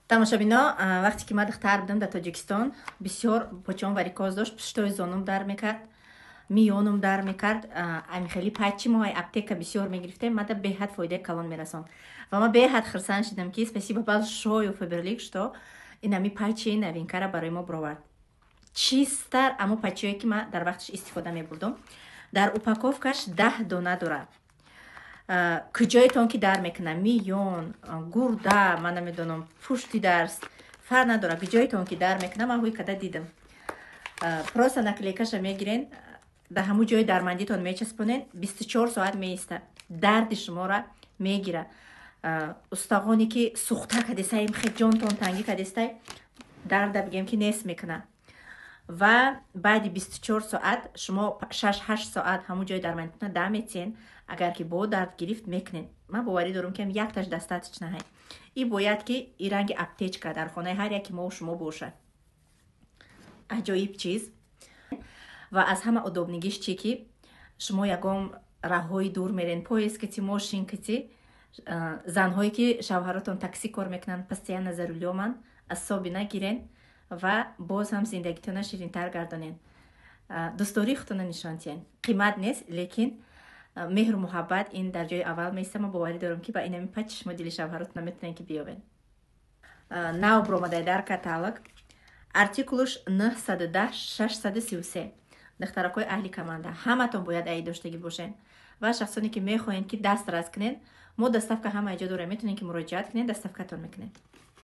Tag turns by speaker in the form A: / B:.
A: Тамошобино, вақте ки ман духтар будам дар Тоҷикистон, бисёр почаам варикоз дошт, пуштои зонум дар мекард, миёнум дар мекард. Ами хели патчи мо аптека бисёр мегирифтем, мада беҳад фоидаи калон мерасонд ва ман беҳад хурсанд шудам, ки спасибо большое Фаберлик, что инами патчи новинкара барои мо бировард. Чистар амо патчиое, ки ман дар вақташ истифода мебурдум. Дар упаковкаш 10 дона дорад. Куҷоетон ки дар мекунам, миён, гурда, ман намедонам, пушти дарс, фарқ надорад, куҷоетон ки дар мекунам, ман ҳуй када дидам. Просто наклейкаша мегирен, дар ҳамун ҷои дармандитон мечаспонен, 24 соат меиста, дарди шуморо мегира. Устағоне ки сӯхта кадестай, хе ҷонтон тангӣ кадестай, дарда бигем, ки нест мекунад. Ва баъди 24 соат шумо 6-8 соат ҳамун ҷои дармандитона дам метиҳен. Агар ки бо дард гирифт, мекунед. Ман боварӣ дорам, ки якташ достаточно ҳай. И бояд ки и ранги аптечка дар хонаи ҳар яки мо шумо бошад. Аҷоиб чиз. Ва аз ҳама удобныйгиш чи, ки шумо ягон раҳҳои дур мерен, поезд кити, мошин кити, занҳое ки шавҳаротон такси кор мекунанд, постоянно за рулёманд, асоби нагирен ва боз ҳам зиндагитона ширинтар гардонен, дӯстдории худтона нишон диҳен. Қимат нест, лекин меҳру муҳаббат ин дар ҷои аввал меиста. Ман боварӣ дорам, ки ба инами патчи шумо дили шавҳаротона метавонед, ки биёбед. Нав бромадай дар каталог, артикулуш 910 633. Духтаракҳои аҳли команда, ҳаматон бояд аи доштагӣ бошед ва шахсоне ки мехоҳед, ки даст рас кунед, мо доставка ҳама ҷо дорем, метавонед, ки муроҷиат кунед, доставкатон мекунем.